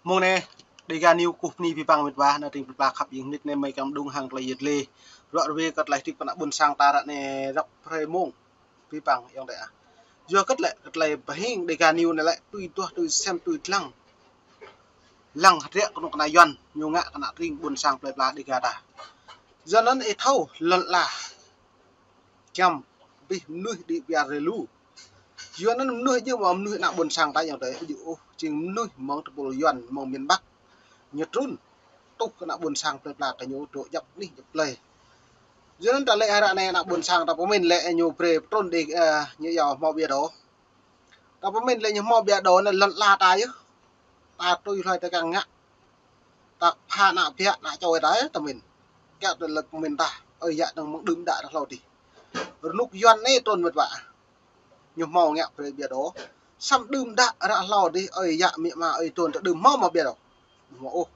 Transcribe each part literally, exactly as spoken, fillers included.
Mông anai, Dega News kơkuh bơni abih bang met wa, ană tring plơi pla khăp jing hnit anai mơi kiăng mơđung hăng tơlơi yet lĕ. Ruă rơwe kơ tơlơi hơdip kơ ană ƀôn sang ta ră anai răp hrơi mông. Abih bang ayŏng adơi ah. Yua kơ tơlơi, kơ tơlơi pơhing Dega News anai lĕ tui duah tui sem tui lăng. Lăng hơdră kơnuk kơna Yuan, ñu ngă kơ ană tring ƀôn sang plơi pla Dega ta. Yua anŭn ih thâo lŏn ala. Kiăng abih mơnuih đĭ pia rơlu. Yua anŭn mơnuih jing mơnuih ană ƀôn sang ta ayŏng adơi, ƀu djơ̆ ôh, jing mơnuih mơ̆ng tơpul Yuan, mơ̆ng miền Bắc. Ñu trŭn, tuh kơ ană ƀôn sang plơi pla kơ ñu dŏ djăp anih djăp plơi. Yua anŭn ta lĕ ră anai ană ƀôn sang ta pơmĭn lĕ ñu brơi pơtrŭn đĭ, ơ, ñu iâu hmâo ƀiă đô. Ta pơmĭn lĕ ñu hmâo ƀiă đô anŭn lŏn ala ta yơh. Ta tui hloi ta kiăng ngă. Ta pha ană biă ană čô ta yơh ta mĭn. Kiăng tơlơi pơmĭn ta, ơi yă dơ̆ng mơ̆ng đưm đă ră hlâo adih. Rơnŭk Yuan anai trŭn met wa. Ñu hmâo ngă brơi ƀiă đô. Samơ̆ đưm đă ră hlâo adih, ơi yă amĭ ama ơi adơi ta đưm hmâo mă ƀiă đô. Hmâo ôh.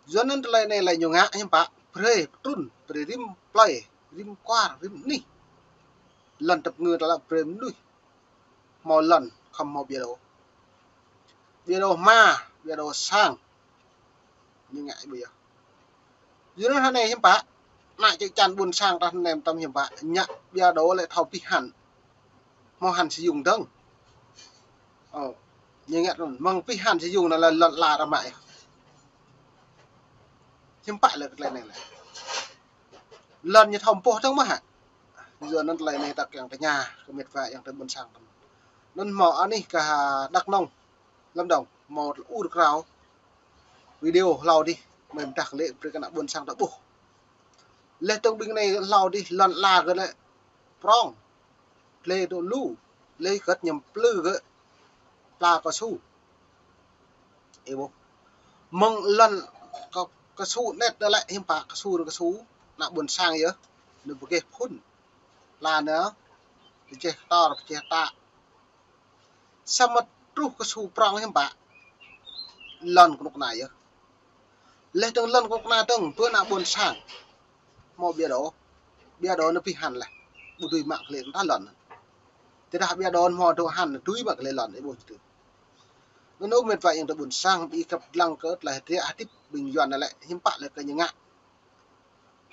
Yua anŭn tơlơi anai lĕ ñu ngă hiư̆m pă, brơi pơtrŭn, brơi rĭm plơi, rĭm kwar, rĭm anih. Lŏn tơpơngư ta lĕ brơi mơnuih hmâo lŏn, khŏm hmâo ƀiă đô. Ƀiă đô hma, ƀiă đô sang. Ñu ngă ƀu yơh. Yua anŭn hơnai hiư̆m pă, ană čư̆ čan ƀôn sang ta hơnai mơtam hiư̆m pă, ngă ƀiă đô lĕ thâo pih hăn. Hmâo hăn sơyung dơ̆ng. Ơ, ñu ngă anŭn, mơ̆ng pih hăn sơyung anŭn lĕ lŏn ala ta mă yơh. Hiư̆m pă lĕ kơ tơlơi anai lĕ. Lŏn ñu thâo pơhiăp dơ̆ng mơ̆ hă. Yua anŭn tơlơi anai ta kiăng tơña kơ met wa ayŏng adơi ƀôn sang ta. Anŭn hmâo anih kơ Đắk Nông, Lâm Đồng, hmâo ur krao video hlâo adih, mơi pơdah kơ lĕ brơi kơ ană ƀôn sang ta ƀuh. Leh dơ̆ng ƀing anai hlâo adih lŏn ala gơ̆ lĕ prong. Tlê dŏ lu, leh gơ̆t ñu plư gơ̆ pla kơsu. Ih ƀuh. Mơ̆ng lŏn kơ, kơsu anet anŭn lĕ hiư̆m pă kơsu anŭn kơsu, ană ƀôn sang yơh, anŭn pơgêh phŭn. Pla anŭn, pơjeh tor, pơjeh tă. Samơ̆ truh kơsu prong hiư̆m pă, lŏn kơnuk kơna yơh. Leh dơ̆ng lŏn kơnuk kơna dơ̆ng, ƀơi ană ƀôn sang. Hmâo ƀiă đô, ƀiă đô anŭn pih hăn leh. Ƀu dưi mă kơ lĕ ta lŏn. Tơdah ƀiă đô hmâo dŏ hăn, dưi mă kơ lĕ lŏn, ih ƀuh čơdơ̆. Anŭn ơ met wa ayŏng adơi ƀôn sang, ƀing ih kăp lăng kơ tơlơi hơdră hơdip ƀing Yuan anŭn lĕ, hiư̆m pă lĕ kơ ñu ngă.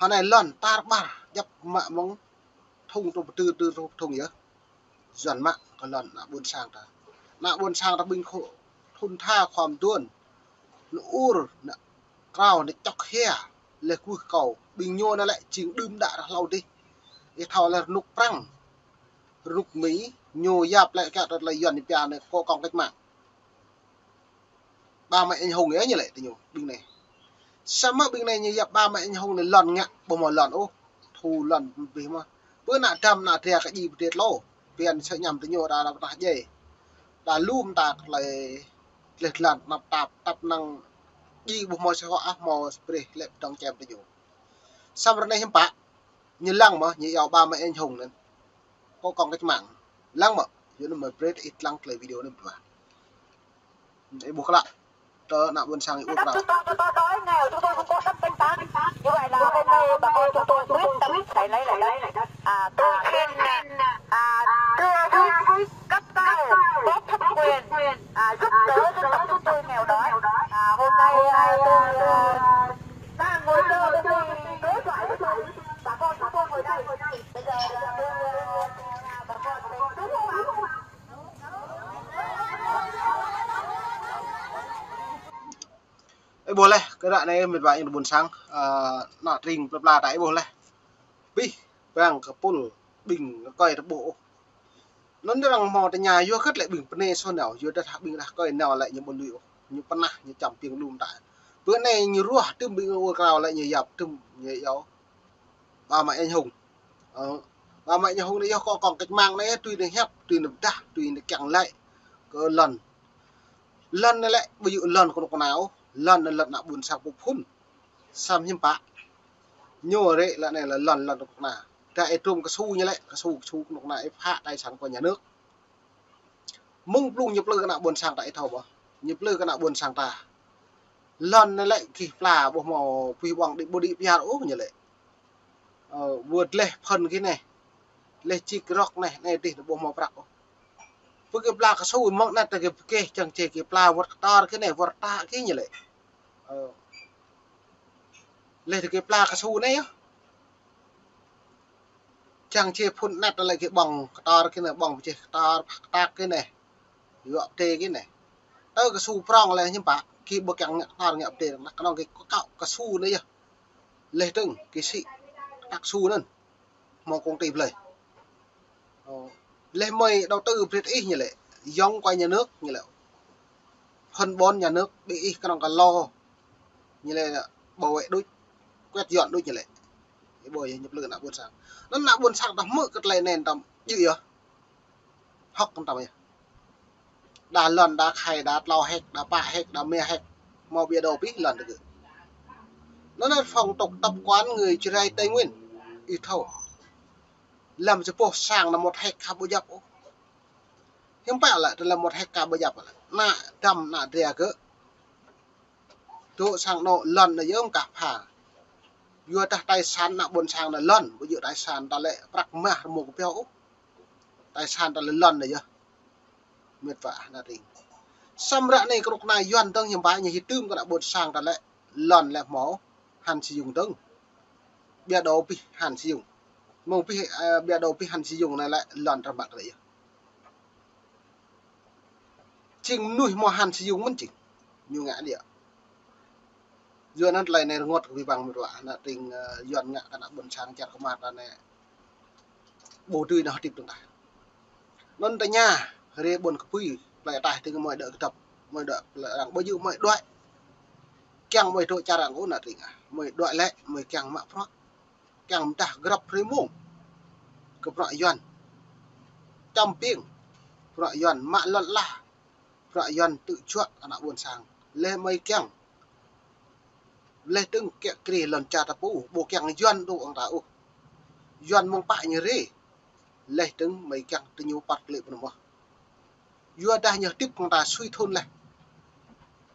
Hơnai lŏn tar ƀar, djăp mă mơ̆ng thŭng truh pơtư, tư truh thŭng yơh. Yuan mă kơ lŏn ană ƀôn sang ta. Ană ƀôn sang ta ƀing khŏm thŭn tha khŏm duôn. Anŭn ur, anŭn krao, anŭn čŏk hia, leh kuh kâo. Ƀing ñu anŭn lĕ jing đưm đă ră hlâo adih. Ih thâo lĕ rơnŭk Prăng, rơnŭk Mi, ñu yap lĕ kiăng tơlơi Yuan ñu pia anŭn kơ kông cách mạng. Ba Mẹ Anh Hùng yơh ñu lĕ tơ ñu, ƀing anai. Samơ̆ ƀing anai ñu yap Ba Mẹ Anh Hùng anŭn lŏn ngă, ƀu hmâo lŏn ôh, thu lŏn abih mơ̆n. Ƀơi ană dăm ană dra kơ djai pơdret lô, pia anŭn sơñăm tơ ñu đa đa pơtah djai. Đa lŭm ta tơlơi, tơlơi lŏn tơnap tap, tap năng djai ƀu hmâo sơhŏ ah hmâo brơi lĕ pơdơ̆ng čem tơ ñu. Samơ̆ ră anai hiư̆m pă, ñu lăng mơ̆, ñu iâu Ba Mẹ Anh Hùng anŭn. Kơ kông cách mạng. Lăng mơ̆, yua anŭn mơi brơi ih lăng tơlơi video anŭn ƀu ƀuh. Ih ƀuh klă. Tơ ană ƀôn sang ih ur krao. Chúng tôi, chúng tôi, chúng tôi đói nghèo, chúng tôi không có đất canh tác. Như vậy là hôm nay bà con chúng tôi quyết tâm phải lấy lại đất. À, tôi xin, à, thưa với cấp cao có thẩm quyền, à, giúp đỡ dân tộc chúng tôi nghèo đói. À, hôm nay, à, tôi, à, đang ngồi chờ cái gì đối thoại với bà con chúng tôi ngồi đây. Bây giờ là tôi, à, bà con mình đúng không ạ? Ih ƀuh leh, kơ ră anai met wa ayŏng adơi ƀôn sang, ơ, ană tring plơi pla ta ih ƀuh leh. Abih bang kơ pul ƀing kơi ta ƀuh ôh. Anŭn arăng hmâo tơña yua hơget lĕ ƀing pơnai sô nao, yua dah ƀing đah kơi nao lĕ ñu ƀu lui ôh, ñu pơnah, ñu čăm ƀing lŭm ta. Bơ anai ñu ruah tơm ƀing ur krao lĕ ñu yap tơm ñu iâu Ba Mẹ Anh Hùng. Ơ, Ba Mẹ Anh Hùng anai yơh kơ kông cách mạng anai, tui anai hiăp, tui anai pơdah, tui anai kiăng lĕ kơ lŏn. Lŏn anai lĕ ƀu djơ̆ lŏn kơnuk kơna ôh, lŏn anai lŏn ană ƀôn sang pơphun. Samơ̆ hiư̆m pă. Ñu rĕ lŏn anai lŏn, lŏn kơnuk kơna. Đa ih trŭm kơsu ñu lĕ, kơsu, kơsu kơnuk kơna ih phă tài sản của nhà nước. Mơ̆ng blung ñu plư kơ ană ƀôn sang ta ih thâo ƀơh. Ñu plư kơ ană ƀôn sang ta. Lŏn anai lĕ gih pla ƀu hmâo pui ƀơ̆ng đĭ ƀu đĭ piar ôh ñu lĕ. Ơ, wơ̆t leh phŏn gih anai. Leh čik rŏk anai, anai dih ƀu hmâo prăk ôh. Pơ kơ pla kơsu mơ̆ng anŭn ta kơ pơkeh čang čê kơ pla wơ̆t kơtor kơ anai, wơ̆t ta kơ ñu lĕ. Ơ. Lĕ ta kơ pla kơsu anai yơh. Čang čê phŭn anŭn ta lĕ kơ ƀơ̆ng kơtor kơ anai, ƀơ̆ng pơčeh kơtor, phak kơtak kơ anai. Yua pơtê kơ anai. Tơ kơsu prong lĕ hiư̆m pă, kơ ƀu kiăng ngă kơtor ngă pơtê, anŭn kơnơ̆ng kơ kâo kơsu anai yơh. Lĕ tơ̆ng, kơ sĭ, kơtak kơsu anŭn. Hmâo công ty blơi. Ơ, lĕ mơi đầu tư brơi ih ñu lĕ, yŏng kơ nhà nước ñu lĕ. Phần vốn nhà nước brơi ih kơnơ̆ng kơ lo. Ñu lĕ bảo vệ đôč, quét dọn đôč ñu lĕ. Ih ƀuh yơh ñu plư ană ƀôn sang. Anŭn ană ƀôn sang ta hmư̆ kơ tơlơi anai tăm djơ̆ yơh. Hŏk tăm yơh. Đa lŏn, đa khai, đa klâo héc, đa pă héc, đa rơma héc. Hmâo ƀiă đô pih lŏn tơ gơ̆. Anŭn anŭn phong tục tập quán người Jrai Tây Nguyên. Ih thâo. Lăm sa boh sang anŭn một héc khă ƀu djŏp ôh. Hiư̆m pă lĕ, tơlơi một héc khă ƀu djŏp lĕ. Ană dăm ană dra gơ̆. Dŏ sang anŏ lŏn anŭn yơh mơkah pha. Yua dah tài sản ană ƀôn sang anŭn lŏn, ƀu djơ̆ tài sản ta lĕ prăk mah rơmô kơ pioh ôh. Tài sản ta lĕ lŏn anŭn yơh. Mĕt wa ană tring. Samơ̆ ră anai kơnuk kơna Yuan dơ̆ng hiư̆m pă ñu hơtưm kơ ană ƀôn sang ta lĕ lŏn lĕ hmâo hăn sĭ yŭng dơ̆ng. Ƀiă đô pih hăn sĭ yŭng. Mơ̆ng pih, ơ, ƀiă đô pih hăn sĭ yŭng anai lĕ lŏn rơmăt lĕ yơh. Jing mơnuih hmâo hăn sĭ yŭng mơ̆n jing. Ñu ngă đĭ. Yua anŭn tơlơi anai rơngot kơ abih bang mơ̆n wa, ană tring, ơ, Yuan ngă kơ ană ƀôn sang čar kơmar ta anai. Ƀu dưi nao hơdip dơ̆ng tah. Anŭn tơña, rê ƀôn kơpui, plơi ataih tring mơi đuaĭ kơdŏp, mơi đuaĭ plơi arăng, ƀu djơ̆ mơi đuaĭ. Kiăng mơi dŏ čar arăng ôh ană tring ah. Mơi đuaĭ lĕ, mơi kiăng mă bruă. Kiăng mơdah grăp rơmông kơ bruă Yuan. Čăm ƀing bruă Yuan mă lŏn lah. Bruă Yuan tŭ juă ană ƀôn sang. Lĕ mơi kiăng. Lĕ tơ̆ng kiă kriê lŏn čar ta pô, ƀu kiăng Yuan dŏ hăng ta ôh. Yuan mơ̆ng pă ñu rê. Lĕ tơ̆ng mơi kiăng tơ ñu păt klĕ pơ anŭn mơ̆n. Yua dah ñu hơdip hăng ta sui thŭn lĕ.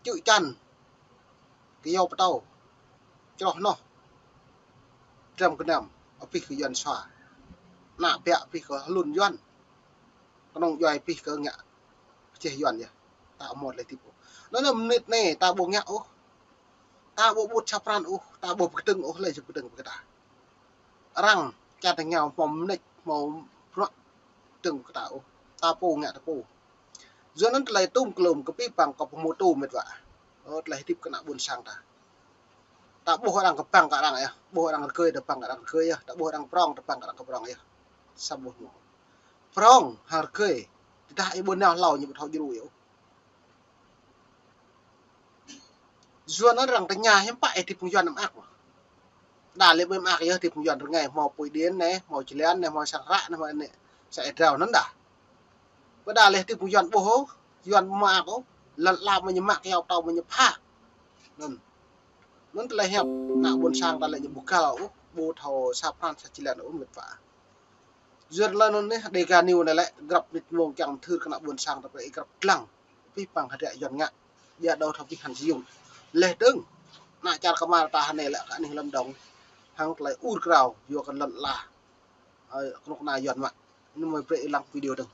Čư̆ čan. Kơyâo pơtâo. Čroh noh. Dram gơnam. Abih kơ Yuan sua. Ană ƀiă abih kơ hlŭn Yuan. Kơnơ̆ng djuai abih kơ ngă pơčeh Yuan yơh. Ta ƀu hmâo tơlơi hơdip ôh. Anŭn anŭn mơnit anai ta ƀu ngă ôh. Ta ƀu ƀut sa pran ôh, ta ƀu pơkơdơ̆ng ôh, lĕ či pơkơdơ̆ng pơ kơ ta. Arăng čar ta ngă hmâo mơneč, hmâo bruă kơdơ̆ng pơ kơ ta ôh. Ta pô ngă ta pô. Yua anŭn tơlơi tŭm klum kơ abih bang kơ pơhmutu mĕt wa. Ơ, tơlơi hơdip kơ ană ƀôn sang ta. Ta ƀuh arăng kơ bang kơ arăng yơh, ƀuh arăng rơgơi ta bang kơ arăng rơgơi yơh, ta ƀuh arăng prong ta bang kơ arăng kơ prong yơh. Samơ̆ ƀuh mơ̆n. Prong hăng rơgơi. Tơdah ih ƀu nao hlâo ñu ƀu thâo djru ôh. Yuan anŭn arăng tơña hiư̆m pă ih hơdip hăng Yuan mơak mơ̆n. Đa lĕ mơi mơak yơh hơdip hăng Yuan rơngai hmâo pui điên anai, hmâo čơlian anai, hmâo sang hră anai, hmâo anai. Sa ih drao anŭn dah. Ƀôdah lĕ hơdip hăng Yuan ƀuh ôh, Yuan mơak ôh, lŏn lah mơi ñu mă kơyâo pơtâo mơi ñu pha. Anŭn. Anŭn tơlơi hiăp ană ƀôn sang ta lĕ ñu ƀu găl ôh, ƀu thâo sa pran sa čơlian ôh mĕt wa. Yua lĕ anŭn anai, Dega News anai lĕ, grăp mơnit mông kiăng mơthưr kơ ană ƀôn sang ta pơ grăp lăng. Abih bang hơdră Yuan ngă. Ƀiă đô thâo abih hăn sĭ yŭng. Lĕ tơ̆ng. Ană čar kơmar ta anai lĕ kơ anih lŏn dŏng. Hăng tơlơi ur krao, yua kơ lŏn lah. Ơ, kơnuk kơna Yuan mă. Anai mơi brơi ih lăng video dơ̆ng.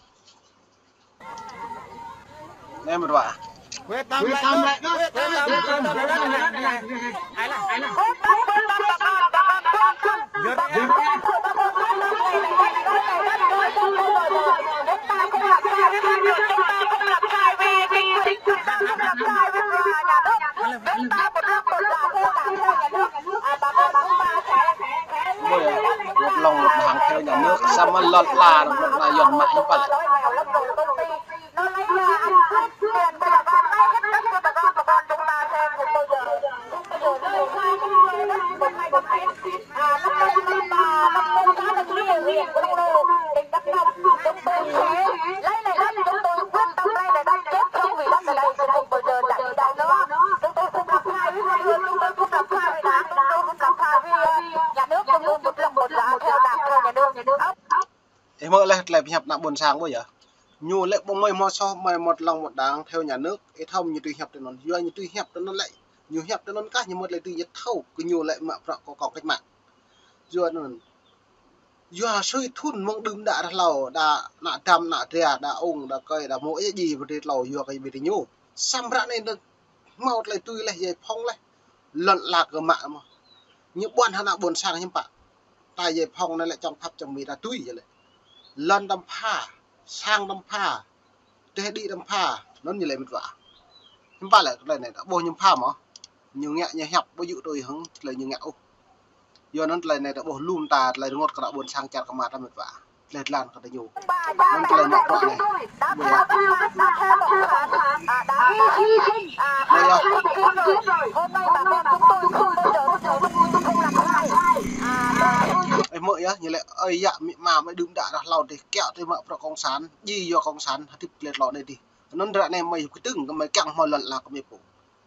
Anai mơ̆n wa. Ƀuh yơh, một lòng một hàng theo nhà nước, samơ̆ lŏn lah, lŏn lah Yuan mă hiư̆m pă lĕ. Ih hmư̆ laih tơlơi pơhiăp ană ƀôn sang ƀuh yơh. Ñu lĕ ƀu mơi hmâo soh, mơi một lòng một đảng theo nhà nước, ih thâo ñu tui hiăp tui anŭn. Yua ñu tui hiăp tui anŭn lĕ. Ñu hiăp tui anŭn kah ñu mơ̆t lĕ tui ñu thâo kơ ñu lĕ mă bruă kơ kong cách mạng. Yua anŭn. Yua sui thun mơ̆ng đưm đă ră hlâo, đa ană dăm, ană dra, đa ung, đa kơi, đa mơ̆ ia ji bơdê tlâo, yua kơ bơdê ñu. Samơ̆ ră anai nơ̆ hmâo tơlơi tui laih, Giải Phóng laih. Lŏn ala kơ mă mơ̆. Ñu ƀuăn hăng ană ƀôn sang hiư̆m pă. Ta Giải Phóng anai lĕ čŏng phăp čŏng mĭn ta tui yơh lĕ. Lŏn tăm pha, sang tăm pha, teh đĭ tăm pha, anŭn ñu lĕ mĕt wa. Hiư̆m pă lĕ tơlơi anai, ta ƀuh ñu pha mơ̆. Ñu ngă ñu hiăp, ƀu djơ̆ tui hăng tơlơi ñu ngă ôh. Yua anŭn tơlơi anai ta ƀuh lŏm ta tơlơi rơngot kơ ană ƀôn sang čar kơ mă ta mĕt wa. Tơlơi tlan kơ ta ñu. Anŭn tơlơi mă bruă anai. Ƀu yơh. Ƀu yơh. Ơ mơ̆ yơh, ñu lĕ, ơi yă, amĭ ama, amai đưm đă ră hlâo dih, kiaŏ tui mă bruă cộng sản, ji yua cộng sản, hơdip tơlơi tlŏ anai dih. Anŭn ră anai amai kơtưng, kơ amai kiăng hmâo lŏn ala kơ amai pô.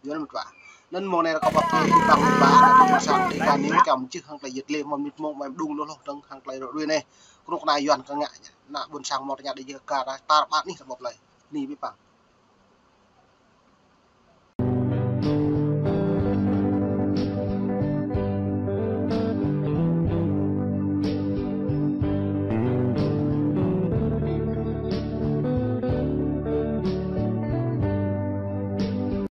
Yua anŭn mĕt wa. Anŭn mơ̆ng anai rơkâo pơhiăp kơ abih bang, kơ ƀôn sang, kơ ană ƀôn sang, kơ abih bang, kơ čăm čih hăng tơlơi yet lĕ, mơ̆n mĭt mông, mơ̆n đung lôh lôh, tơ̆ng hăng tơlơi ră ruai anai. Kơnuk kơna Yuan kơ ngă, ană ƀôn sang mơ̆ tơña đe jơ̆ kơ ta, tar ƀar anih ta ƀuh lơi. Ni abih bang.